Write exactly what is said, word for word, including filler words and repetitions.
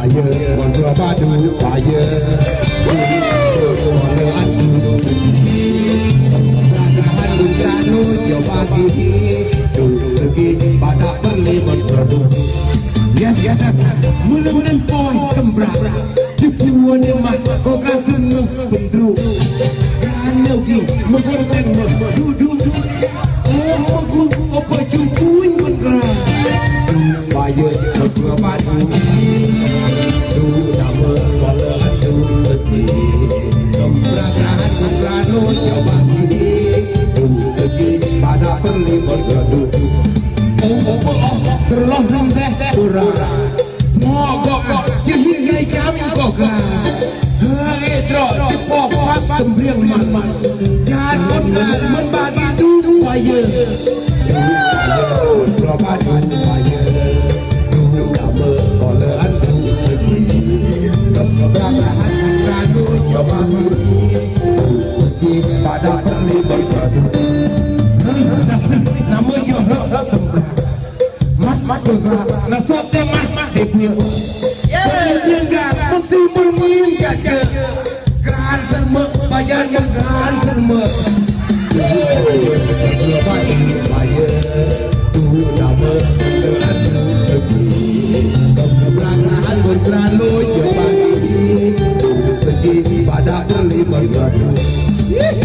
Ye, wan badu baye. Wan badu baye. Ragahan gunta nu jo bagi. Duk segi pada perli wan badu. Ya, ya, ya. Mula-mula poi kembra. Dipuan emak ko kan seneng pendru. Kan yogi megorteng medudu. Oh, megu opo jukuin menggerak. Baye kedua badu. Tu nama wala tu segi. Kemberakahan kemberano coba ini. Tu segi pada perli bergedu. Oh, oh, oh, terloh nang teh kurang. Mogok, jelit ngai jam kok. Hei, trok, cepopat tembriang man. Jangan kon kan men bagi tu baye. Probat baye. Nama kolean tu segi. Keberakahan kanu coba ini. Pada perli berpadu. Nama yo hak tembrang. Mat, mat, mat, mat. Nasab te mat, mat, debut. Ye. Yang gak, mesti mengin gak, gak. Gran serme, bayan yang gran serme. Ye. Bayan, bayan. Dulu nama, dengan segi. Keberakahan kontra lo, jepang ini. Segi pada terlibat batu. Yes.